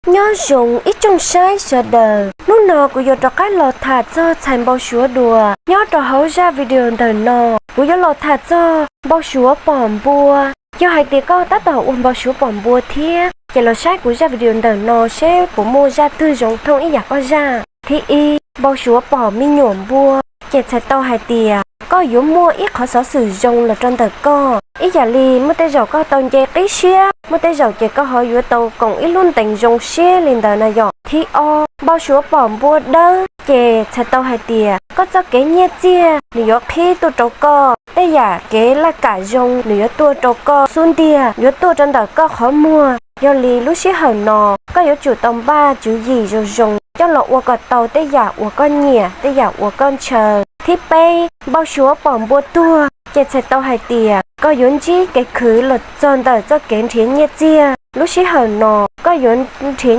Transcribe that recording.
Nyob zoo ib tsoom saib sawv daws, hnub no kuv yuav rov qab los tham txog txhais npau suav dua. Nyob rau hauv zaj video ntawm no, kuv yuav los tham txog npau suav pom npua. Yog hais tias koj tab tom ua npau suav pom npua thiab, ces los saib kuv zaj video ntawm no seb puas muaj zaj twg zoo thooj ib yam koj zaj. Thib ib, npau suav pom me nyuam npua, ces txhais tau hais tias koj yuav muaj ib qhov xov xwm zoo los rau ntawm koj. Ib yam li muaj tej zaum koj tau nce qib siab, muaj tej zaum ces koj ho yuav tau koom ib lub ntees zoo siab li ntawd na yom. Thib ob, npau suav pom npua dawb, ces txhais tau hais tias koj txoj kev nyiaj txiag nws yuav qhib tuaj rau koj, tej yam kev laj kam zoo nws yuav tuaj rau koj xub ntiag, yuav tuaj rau ntawm koj qhov muag. Yog li lub sij hawm no koj yuav tsum tau npaj tswv yim zoo zoo coj los ua kom tau tej yam uas koj nyiam, tej yam uas koj ntshaw. Thib peb, npau suav pom npua tuag, ces txhais tau hais tias koj yuav ntsib kev khwv los txog ntawm txoj kev nrhiav nyiaj txiag. Lub sij hawm no koj yuav nrhiav